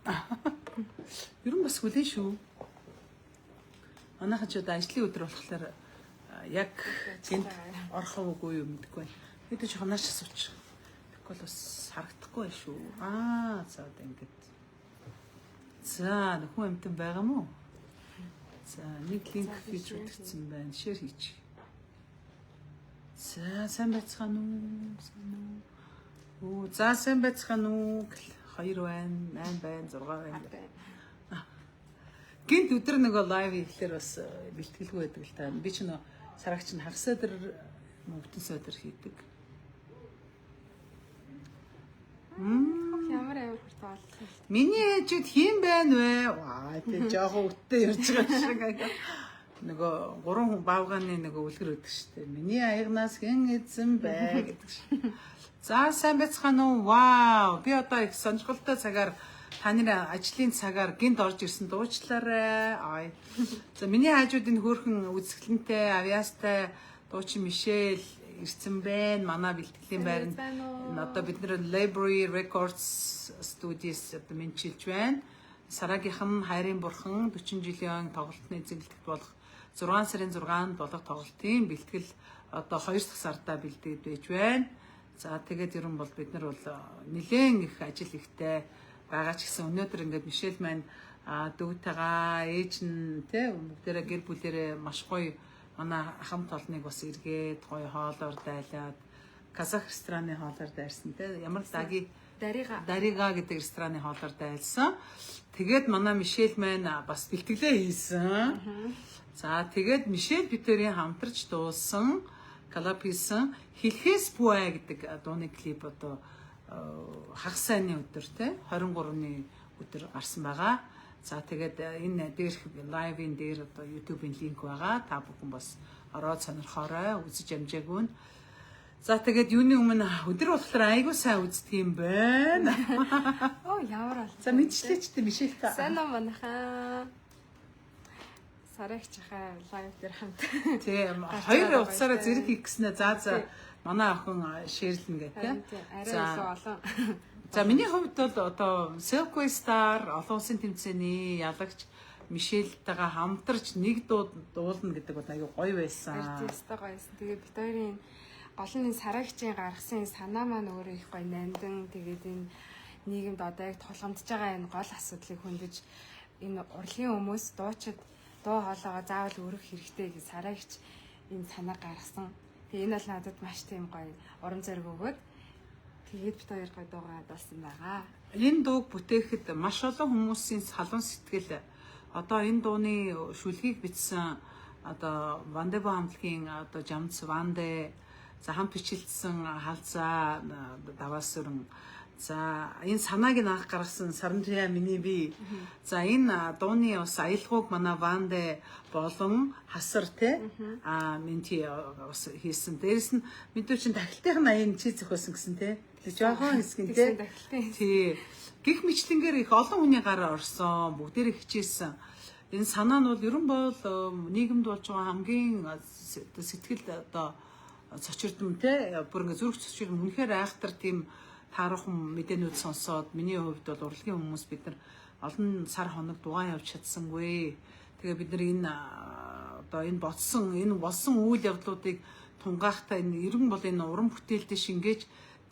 Ер нь бас хүлэн шүү. Манайхан ч одоо ажлын өдөр болохоор яг гинт орох уугүй юу мэдэхгүй байна. Бид ч хонооч асуучих. Тэгэхгүй бол бас харагдахгүй байх шүү. Аа, за, одоо ингэж. За, нөхөн амтан байгаа мó? За, нэг link хийж үтгцэн байна. Share хийчих. За, сайн байцгаана уу? Сайн уу? Оо, за, сайн байцгаана уу? 2 байна, 8 байна, 6 байна. Гинт өдөр нөгөө live хийхлээр бас бэлтгэлгүй байдаг л та. Би ч нөө сарагч нь хагас өдөр, бүтэн өдөр хийдэг. Ямар амар хурдан олсон. Миний ээжүүд хэн байна вэ? Ваа, тэг жоохон өттэй ярьж байгаа шиг. Нөгөө гурван хүн баавгааны нөгөө үлгэр өгдөг шүү дээ. Миний аягнаас хэн эзэн бэ гэдэг шиг. За, сайн байцгаана уу? Вау! Би одоо их сонирхолтой цагаар, та нарын ажлын цагаар гинт орж ирсэн, дуучлаарай. Ай. За, миний хажууд энэ хөөрхөн үзэсгэлэнтэй, авьяастай дуучин Мишель ирсэн байна. Манай бэлтгэлийн байранд энэ одоо бид нэр Library Records Studios одоо мэндчилж байна. Сараагийнхан Хайрын бурхан 40 жилийн тоглолтны эзэглэлт болох 6 сарын 6-нд болох тоглолтын бэлтгэл одоо 2 дахь сардаа бэлдээд байж байна. За, тэгээд ер нь бол бид нар бол нэлээд их ажил ихтэй байгаа ч гэсэн өнөөдөр ингээд Мишель маань дүүтэйгаа, ээж нь тэ бүгдээрээ гэр бүлэрээ маш гоё манай хамт олныг бас эргээд гоё хоолоор дайлаад, Казах рестораны хоолоор дайрсан те, ямар даги Дарига. Дарига гэдэг рестораны хоолоор дайлсан. Тэгээд манай Мишель маань бас бэлтгэлээ хийсэн. За, тэгээд Мишель бид хоёрын хамтарч дуулсан, collab хийсэн "Хэлхээс бүү" гэдэг дууны клип одоо хагас сайнны өдөр те 23-ны өдөр гарсан байгаа. За, тэгээд энэ дээрх live ын дээр одоо YouTube-ийн link байгаа. Та бүхэн бас ороод сонирхоорой, үзэж амжаагүй нь. За, тэгээд юуны өмнө өдөр болохоор айгүй сайн үздэг юм байна. Оо, ямар олон. За, мэдчлээч тэ, Мишель та. Сайн уу, манайхаа. Сарагчхаа live дээр хамт. Тийм, хоёр утсаараа зэрэг хийх гэснээр за, манай охин share лэнэ гэх тийм. Арай илүү олон. За, миний хувьд бол одоо Silkway Star олон улсын тэмцээний ялагч Мишельтэйгээ хамтарч нэг дуу дуулна гэдэг бол аюу гоё байсан. Артисттай гоёсэн. Тэгээ бид хоёрын гол нь энэ сарагчийн гаргасан энэ санаа маань өөрөө их гоё нандин. Тэгээд энэ нийгэмд одоо яг тулгамдж байгаа энэ гол асуудлыг хөндөж, энэ урлагийн хүмүүс, дуучид дуу хоолойгоо заавал өргөх хэрэгтэй гэж сарагч энэ санаа гаргасан. Тэгээ энэ бол надад маш тийм гоё урам зориг өгөөд, тэгээд бид хоёр гоё дуугаа дуулсан байгаа. Энэ дууг бүтээхэд маш олон хүмүүсийн халуун сэтгэл, одоо энэ дууны шүлгийг бичсэн одоо Вандебо хамтлагийн одоо Жамц Ванде, за, хамт бичлсэн Халзаа Даваасүрэн, за, энэ санааг нь анх гаргасан Сарамжия миний би. За, энэ дууны бас аялгауг манай Ванде болон Хасар те менти бас хийсэн. Дээрэс нь мэдүү чин тахилтынх нь аян чи зохиосон гэсэн те. Тэр жоохон хэсэг нь те. Тий. Гэх мэтлэнгээр их олон хүний гар орсон, бүгдээрээ хичээсэн. Энэ санаа нь бол ерөн бол нийгэмд болж байгаа хамгийн сэтгэл одоо цочирдом те, бүр ингээ зүрх цочирдом, үнэхээр айхтар тийм тааруухан мэдээнүүд сонсоод, миний хувьд бол урлагийн хүмүүс бид нар олон сар хоног дугаан явж чадсангүй. Тэгээ бид нар энэ одоо энэ бодсон, энэ болсон үйл явдлуудыг тунгаахтаа энэ ерөн бол энэ уран бүтээлдээ шингээж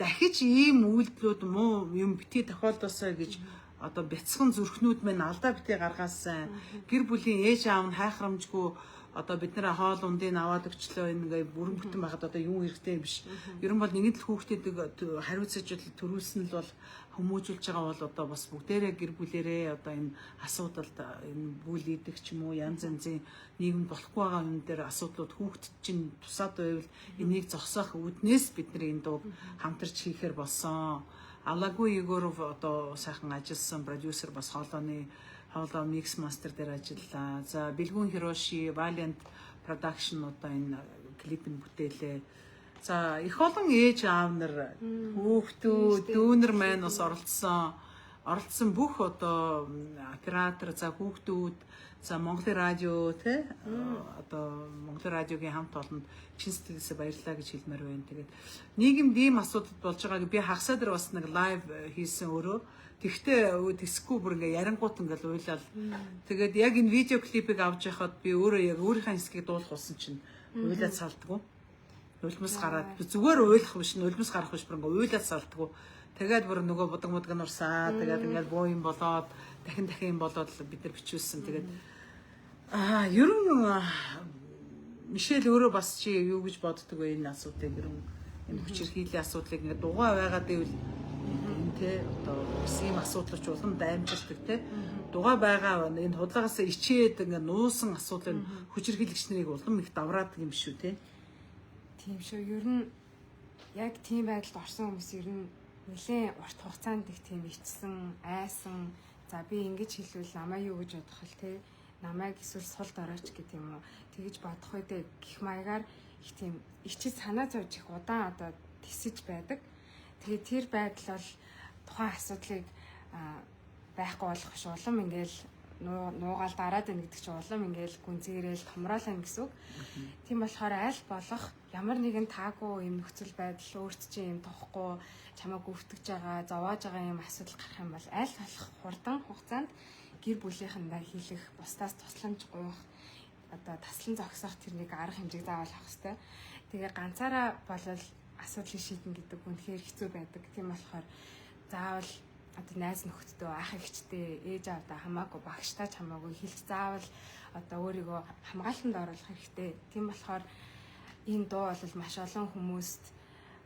дахиж ийм үйлдэлүүд, муу юм битгий тохиолдосоо гэж одоо бяцхан зүрхнүүд мань алдаа битгий гаргаасан. Гэр бүлийн ээж аав нь хайхрамжгүй одоо бид нэр хоол ундыг аваад өгчлөө, энэ ингээ бүрэн бүтэн байхад одоо юм хэрэгтэй биш. Ер нь бол нэг л хүүхдэд хариуцаж төрүүлсэн л бол хүмүүжүүлж байгаа бол одоо бас бүгдээрээ гэр бүлэрээ одоо энэ асуудалд, энэ бүл идэх ч юм уу, янз янзын нийгэмд болохгүй байгаа юм дээр асуудлууд хүүхдэд чинь тусаад байвал энийг зогсоох үүднээс бид нар энэ дууг хамтарч хийхээр болсон. Алагу Егоров одоо сайхан ажилласан продюсер, бас хоолойны хоолой mix master дээр ажиллаа. За, Бэлгүн Хироши, Valiant Production одоо энэ клипийг бүтээлээ. За, их олон ээж аав нар, хүүхдүүд, дүүнер маань бас оролцсон. Оролцсон бүх одоо оператор, за, хүүхдүүд, за, Монголын радио те, одоо Монголын радиогийн хамт олонд чин сэтгэлээсээ баярлалаа гэж хэлмээр байна. Тэгээд нийгэмд ийм асуудал болж байгааг би хагасаа дээр бас нэг live хийсэн өөрөө. Тэгтээ тэсэхгүй бүр ингээ ярангуут ингээл уйлал. Тэгээд яг энэ видео клипийг авч яхад би өөрөө яг өөрийнхөө хэсгийг дуулах болсон чинь уйлаад салдгүй. Нулимс гараад би зүгээр уйлах биш, нулимс гарах биш, бүр ингээ уйлаад салдгүй. Тэгээд бүр нөгөө будаг мудаг нурсаа. Тэгээд ингээд буу юм болоод дахин дахин юм болоод бид нар бичүүлсэн. Тэгээд ер нь Мишель өөрөө бас чи юу гэж боддог вэ энэ асуудлыг, ер нь энэ хүчирхийллийн асуудлыг ингээд дугаа байгаад байвал энэ те одоо бас ийм асуудал ч улам даймжирдаг те, дугаа байгаа энэ худлагаас ичээд ингээд нуусан асуудал нь хүчирхийлэгч нарыг улам их давраадаг юм шүү те. Тийм шүү. Ер нь яг тийм байдалд орсон хүмүүс ер нь нэлээд урт хугацаанд их тийм ичсэн, айсан. За, би ингэж хэлвэл намайг юу гэж бодох вэ те? Намайг эсвэл сул доройч гэдэг юм уу? Тэгэж бодох үү дээ гэх маягаар их тийм ичиж санаа зовж их удаан одоо тисэж байдаг. Тэгээд тэр байдал бол тухайн асуудлыг байхгүй болох биш, улам ингээл нуугаал дараад байна гэдэг чинь улам ингээл гүнзгийрэл томроол байна гэсэн үг. Тийм болохоор аль болох ямар нэгэн таагүй юм нөхцөл байдал, өөрт чинь юм тухгүй, чамайг өвтгөж байгаа, зовоож байгаа юм асуудал гарах юм бол аль болох хурдан хугацаанд гэр бүлийнхэндээ хэлэх, бусдаас тусламж гуйх, одоо таслан зогсоох тэр нэг арга хэмжээг заавал авах хэрэгтэй. Тэгээ ганцаараа болол асуудлыг шийднэ гэдэг үнэхээр хэцүү байдаг. Тийм болохоор заавал одоо найз нөхөдтэй, ах эгчтэй, ээж аавдаа хамаагүй, багштай ч хамаагүй хэлж заавал одоо өөрийгөө хамгаалтанд оруулах хэрэгтэй. Тийм болохоор энэ дуу бол маш олон хүмүүст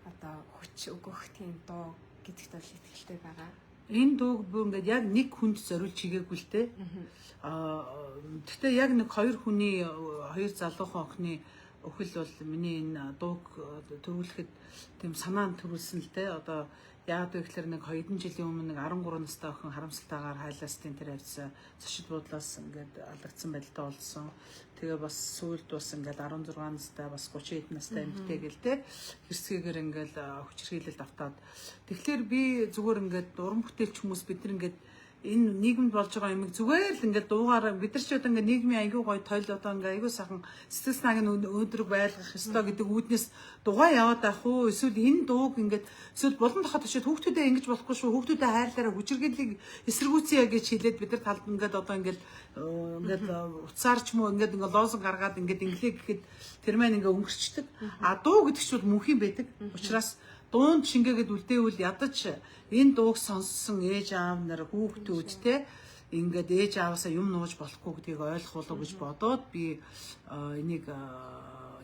одоо хүч өгөх тийм дуу гэдэгт бол итгэлтэй байгаа. Энэ дууг бүр ингээд яг нэг хүнд зориулж хийгээгүй л дээ. Гэхдээ яг нэг хоёр хүний, хоёр залуухан охины өхөл бол миний энэ дууг төрүүлэхэд тийм санаанд төрүүлсэн л дээ. Одоо яагаад вэ гэхээр нэг 2 жилийн өмнө нэг 13 настай охин харамсалтайгаар хайлаастын тэр хавьцаа зочид буудлаас ингээд алагдсан байдалтай болсон. Тэгээ бас сүүлд бас ингээд 16 настай, бас 30 хэдэн настай эмэгтэй гэл те хэрсгээгээр ингээд хүчирхийлэлд автаад. Тэгэхээр би зүгээр ингээд уран бүтээлч хүмүүс бид нар ингээд энэ нийгэмд болж байгаа юмыг зүгээр л ингээд дуугаараа бид нар ч одоо ингээд нийгмийн аягүй гоё тойл одоо ингээд аягүй сайхан сэтгэл санааг нь өөдрөг байлгах ёстой гэдэг үүднээс дугаа яваад байх уу, эсвэл энэ дууг ингээд эсвэл булан тахад очиод хүүхдүүдээ ингэж болохгүй шүү, хүүхдүүдээ хайрлаараа, хүчирхийллийг эсэргүүцье гэж хэлээд бид нар талд ингээд одоо ингээд ингээд утсаар ч юм уу ингээд ингээд лозунг гаргаад ингээд инглээ гэхэд тэр маань ингээд өнгөрчдөг. А дуу гэдэг чинь бол мөнхийн байдаг. Учраас дуунд шингээгээд үлдээвэл ядаж энэ дууг сонссон ээж аав нар, хүүхдүүд те ингээд ээж ааваасаа юм нууж болохгүй гэдгийг ойлгох болов гэж бодоод би энийг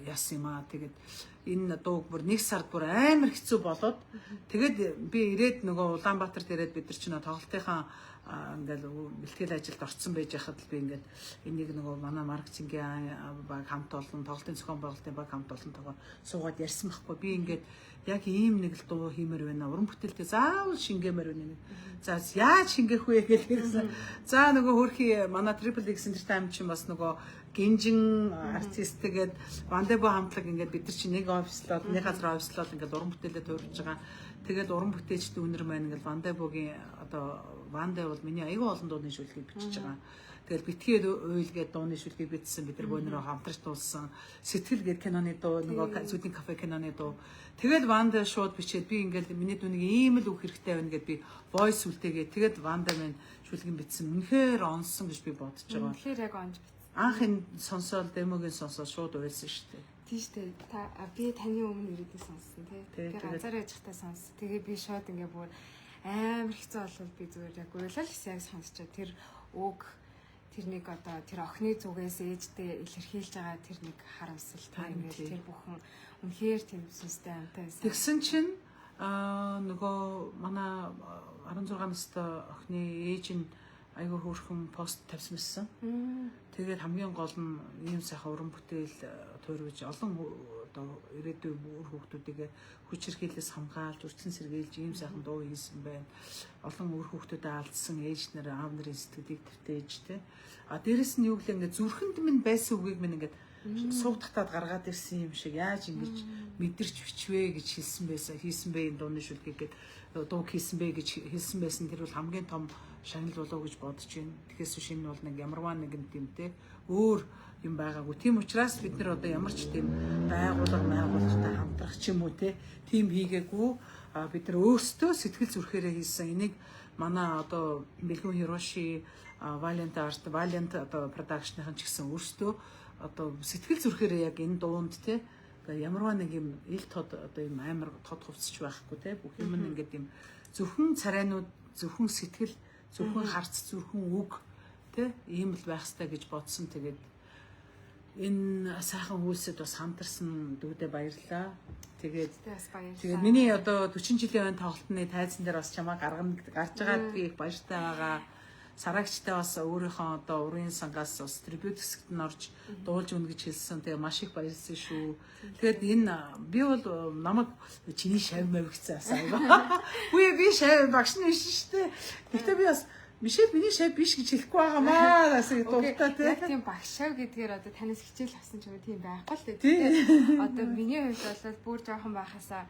яасан юм аа. Тэгээд энэ дууг бүр нэг сард бүр амар хэцүү болоод, тэгээд би ирээд нөгөө Улаанбаатарт ирээд бид нар чинь тоглолтынхаа ингээл бэлтгэл ажилд орцсон байж хахад л би ингээд энийг нөгөө манай маркетингийн баг хамт олон, тоглолтын зохион байгуулалтын баг хамт олонтойгоо суугаад ярьсан байхгүй. Би ингээд яг ийм нэг л дуу хиймээр байна. Уран бүтээлтэй заавал шингээмээр байна. За, яаж шингээх вэ гэж хэлсэн. За, нөгөө хөрхи манай Triple X Entertainment чинь бас нөгөө гинжин артист, тэгээд Вандебо хамтлаг ингээд бид нар чинь нэг офислоод, нэг газар офислоод ингээд уран бүтээлээ туурж байгаа. Тэгээд уран бүтээлчд үнэр маань ингээд Вандебогийн одоо Ванде бол миний аягүй олон дууны шүлгийг бичиж байгаа. Тэгэл битгий уйл гээд дууны шүлгийг бичсэн, бид нар бөөнөрөө хамтарч дуулсан. Сэтгэл гээд киноны дуу, нөгөө зүдийн кафе киноны дуу. Тэгэл Ванда шууд бичээд, би ингээл миний дүүнийг ийм л үг хэрэгтэй байна гэд би voice үлдээгээ. Тэгээд Ванда маань шүлгэн бичсэн. Үнэхээр онсон гэж би бодож байгаа. Үнэхээр яг онж бичсэн. Анх энэ сонсоол, демогийн сонсоод шууд уйлсан шүү дээ. Тийм шүү дээ. Та би таны өмнө ирээдээ сонссон тий. Би ганцаараа яж хата сонссон. Тэгээ би шууд ингээ бүр амар хэцүү болвол би зүгээр яг уйлал гэсэн, яг сонсчоо тэр үг, тэр нэг одоо тэр охины зүгээс ээжтэй илэрхийлж байгаа тэр нэг харамсал та ингээд тэр бүхэн үнэхээр тийм сүнстэй амтай байсан. Тэгсэн чинь нөгөө манай 16 настай охины ээж нь айгүй хөөрхөн пост тавьсан байсан. Тэгээд хамгийн гол нь ийм сайхан уран бүтээл туурвиж олон одоо ирээдүйн үр хүүхдүүдийг хүчирхийлэлээс хамгаалж, үрчлэн сэргийлж ийм сайхан дуу хийсэн байна. Олон үр хүүхдүүдэд алдсан ээж нар, аав нарын сэтгэлийг твтээж те. А дээрэс нь юу гэлээ, ингээд зүрхэнд минь байсан үгийг минь ингээд суугдахтаад гаргаад ирсэн юм шиг яаж ингэж мэдэрч бичвэ гэж хэлсэн байсан. Хийсэн бэ энэ дууны шүлгийг гээд дууг хийсэн бэ гэж хэлсэн байсан. Тэр бол хамгийн том шагнал болов гэж бодож байна. Тэгэхээс биш энэ бол нэг ямарваа нэгэн тийм те өөр юм байгаагүй. Тийм учраас бид нар одоо ямар ч тийм байгууллага байгууллагатай хамтрах ч юм уу те тийм хийгээгүй. Бид нар өөрсдөө сэтгэл зүрхээрээ хийсэн. Энийг Манай одоо Бэлгүн Хироши, Valiant Art, Valiant одоо production-ийн ч гэсэн өөрсдөө одоо сэтгэл зүрхээрээ яг энэ дуунд те ямарваа нэг юм ил тод одоо юм амар тод хувцч байхгүй те, бүх юм нь ингээд юм зөвхөн царайнууд, зөвхөн сэтгэл, зөвхөн харц, зөвхөн үг те, ийм л байх ёстой гэж бодсон. Тэгээд энэ сайхан үйлсэд бас хамтарсан дүүдээ баярлалаа. Тэгээд бас баярлалаа. Тэгээд миний одоо 40 жилийн өмнө тоглолтны тайзан дээр бас чамаа гаргана гарч байгаад би их баяртай байгаа. Сарагчтай бас өөрийнхөө одоо урын сангаас бас tribute хэсэгт нь орж дуулж өгнө гэж хэлсэн. Тэгээ маш их баярлсан шүү. Тэгээд энэ би бол намайг чиний шав мав гэсэн бас аяга. Үгүй, би шав багш нь биш шүү дээ. Гэхдээ би бас Мишель миний шав биш гэж хэлэхгүй байгаа маа. Бас дуртай тий. Яг тийм багш шав гэдгээр одоо танаас хичээл авсан ч юм уу тийм байхгүй л дээ. Одоо миний хувьд бол бүр жоохон байхасаа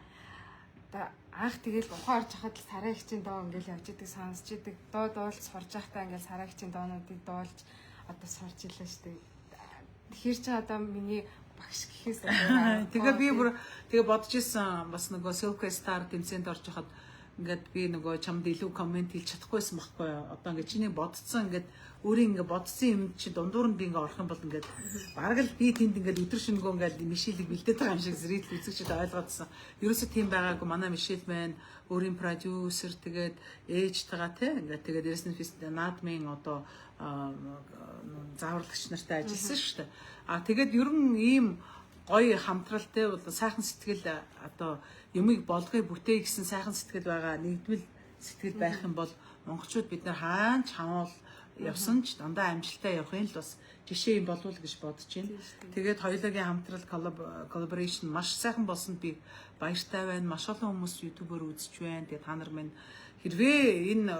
одоо анх тэгэл ухаан орж хахад л сарай хичээн дуу ингээл явж идэг, сонсч идэг, дуу дуулж сурж байхдаа ингээл сарай хичээн дуунуудыг дуулж одоо сурч илаа шүү дээ. Тэгэхээр чи одоо миний багш гэхээс Тэгээ би бүр тэгээ бодож исэн, бас нөгөө Silk Star тэмцээнд орж хахад ингээд би нөгөө чамд илүү comment хэлж чадахгүйсэн байхгүй юу. Одоо ингээд чиний бодцсон, ингээд өөрийн ингээд бодсон юм чи дундуур нь би ингээд орох юм бол ингээд бараг л би тэнд ингээд өдөр шөнөгөө ингээд Мишелийг бэлдээд байгаа юм шиг зэрэг үзэгчд ойлгоодсон. Ерөөсөө тийм байгаагүй. Манай Мишель маань өөрийн продюсер, тэгээд ээжтэйгээ те ингээд тэгээд дээрэс нь фест наадмын одоо зааварлагч нартай ажилласан шүү дээ. А тэгээд ер нь ийм гоё хамтралтай бол сайхан сэтгэл, одоо юмыг болгоё, бүтээе гэсэн сайхан сэтгэл байгаа, нэгдмэл сэтгэл байх юм бол монголчууд бид нар хаан ч хамуул явсан ч дандаа амжилттай явахын л бас жишээ юм болов уу гэж бодож байна. Тэгээд хоёулаагийн хамтрал, collaboration маш сайхан болсонд би баяртай байна. Маш олон хүмүүс YouTube-оор үзэж байна. Тэгээд та нар минь хэрвээ энэ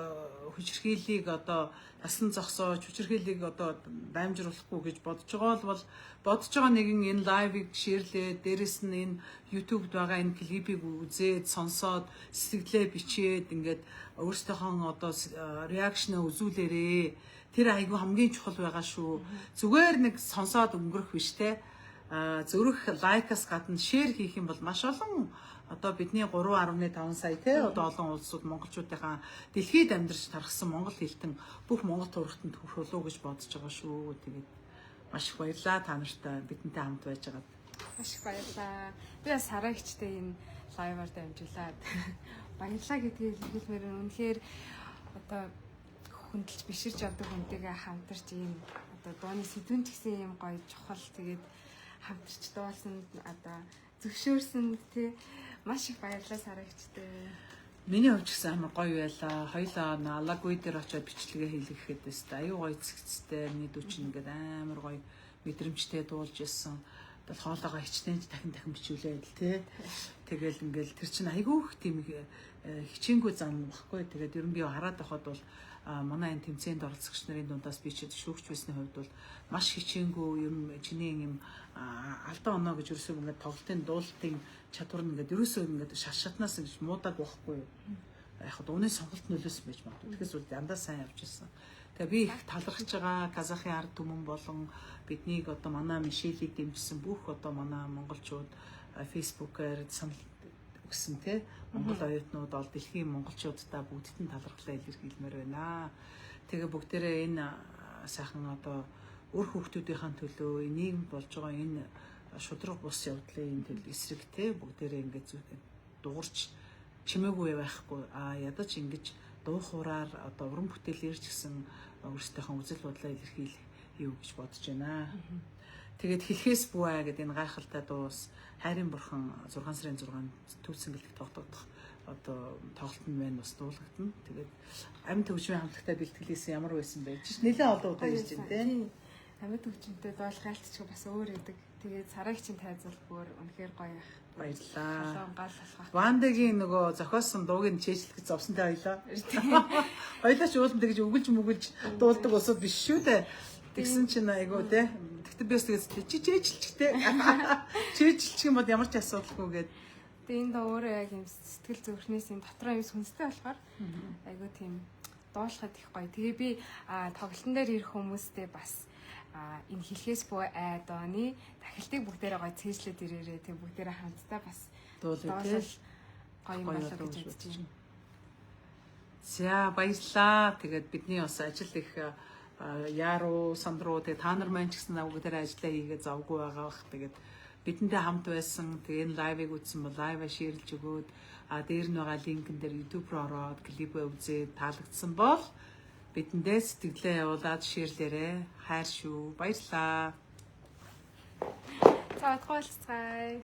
хүчирхийллийг одоо таслан зогсоож, хүчирхийллийг одоо дамжруулахгүй гэж бодож байгаа бол бодож байгаа нэгэн энэ live-ыг share лээ, дээрэс нь энэ YouTube-д байгаа энэ клипийг үзээд, сонсоод, сэтгэлээ бичээд, ингээд өөрсдийнхөө одоо reaction аа үзүүлээрээ. Тэр айгүй хамгийн чухал байгаа шүү. Зүгээр нэг сонсоод өнгөрөх биш те. А зөрөх like аас гадна share хийх юм бол маш олон одоо бидний 3.5 сая те одоо олон улсууд монголчуудынхаа дэлхийд амьдарч тархсан монгол хэлтэн бүх монгол турагтанд хүрэх болов гэж бодож байгаа шүү. Тэгээд маш их баярлалаа та нартай бидэнтэй хамт байж байгаад. Маш их баярлалаа. Би бас сарай ихчтэй энэ live аар дамжуулаад баярлалаа гэдгийг хэлмээр нь үнэхээр одоо хүндэлж биширч явдаг хүнтэйгээ хамтарч ийм одоо дууны сэдвэн ч гэсэн ийм гоё чухал, тэгээд хамтарч дуулсан, одоо зөвшөөрсөн тий маш их баярлалаа, сарай ихчтэй. Миний хувьд ч гэсэн амар гоё байлаа. Хоёлаа Алагуй дээр очиод бичлэгээ хийлгэхэд өстой аюу гоё цэгцтэй. Миний дүү чинь ингээд амар гоё мэдрэмжтэй дуулж исэн. Одоо хоолоогоо хичнээн дахин дахин бичүүлээд л тий. Тэгэл ингээл тэр чинь айгүй их тийм хичээнгүй зам баггүй. Тэгээд ер нь би хараад байхад бол манай энэ тэмцээнд оролцогч нарын дундаас би чи шүүгч байсны хувьд бол маш хичээнгүй юм, чиний юм алдаа оноо гэж ерөөсөө ингээд тоглолтын дуулалтын чадвар нь ингээд ерөөсөө ингээд шат шатнаас ингэж муудаг байхгүй юу. Яг хаа дууны сонголт нөлөөсөн байж магадгүй. Тэгэхээс бол дандаа сайн явж ирсэн. Тэгээ би их талархаж байгаа Казахын ард түмэн болон биднийг одоо манай Мишелийг дэмжсэн бүх одоо манай монголчууд, Facebook-аар санал өгсөн те монгол оюутнууд ол дэлхийн монголчуудаа бүгдд нь талархлаа илэрхийлмээр байна. Тэгээ бүгдээрээ энэ сайхан одоо үр хүүхдүүдийнхээ төлөө, нийгэм болж байгаа энэ шударга бус явдлын төл эсрэг те бүгдээрээ ингээд дуурч чимээгүй байхгүй, а ядаж ингэж дуу хуураар одоо уран бүтээлээр ч гэсэн өөрсдийнхөө үзэл бодлоо илэрхийлэх юу гэж бодож байна. Тэгээд хэлхээс бүү гэдэг энэ гайхалтай дуус хайрын бурхан 6 сарын 6-нд төв цэнгэлдэх тоглогдох одоо тоглолт нь байна, бас дуулагдана. Тэгээд амьд хөгжмийн хамтлагтай бэлтгэлээсэн ямар байсан бэ? Жиш нэлээд олон удаа ирж байна те. Амьд хөгжмөнтэй дуулах айлтчгүй бас өөр идэг. Тэгээд сараагчийн тайзал бүр үнэхээр гоё их. Баярлалаа. Халуун гал алхах. Вандагийн нөгөө зохиосон дууг нь чэйжлэх гэж зовсонтой хоёлаа. Хоёлаа ч уулын тэгж өгөлж мөгөлж дуулдаг усуд биш шүү дээ. Тэгсэн чинь айгуу те. Тэгтээ би бас тэгээс чи чэйжлчих те. Чэйжлчих юм бол ямар ч асуудалгүй гээд. Тэгээ энэ дуу өөрөө яг юм сэтгэл зүрхнээс юм дотроо юм сүнстэй болохоор айгуу тийм дуулахад их гоё. Тэгээ би тоглолтын дээр ирэх хүмүүстэй бас энэ хэлхээс бүү айдооны дахилтыг бүгдээрээ гоё цээжлээд ирээрээ, тэг бүгдээрээ хамтдаа бас дуулъя те. Гоё юм болоо гэж бодож байна. За, баярлалаа. Тэгээд бидний бас ажил их яруу сандруу, тэгээд та нар маань ч гэсэн бүгдээрээ ажиллаа хийгээ завгүй байгаа бах. Тэгээд бидэнтэй хамт байсан. Тэгээ энэ live ыг үзсэн бол live аа share лж өгөөд, а дээр нь байгаа link эн дээр YouTube руу ороод клипээ үзээд, таалагдсан бол бидэндээ сэтгэлээ явуулаад share лээрэй. Хайр шүү. Баярлалаа. За, удахгүй уулзцгаая.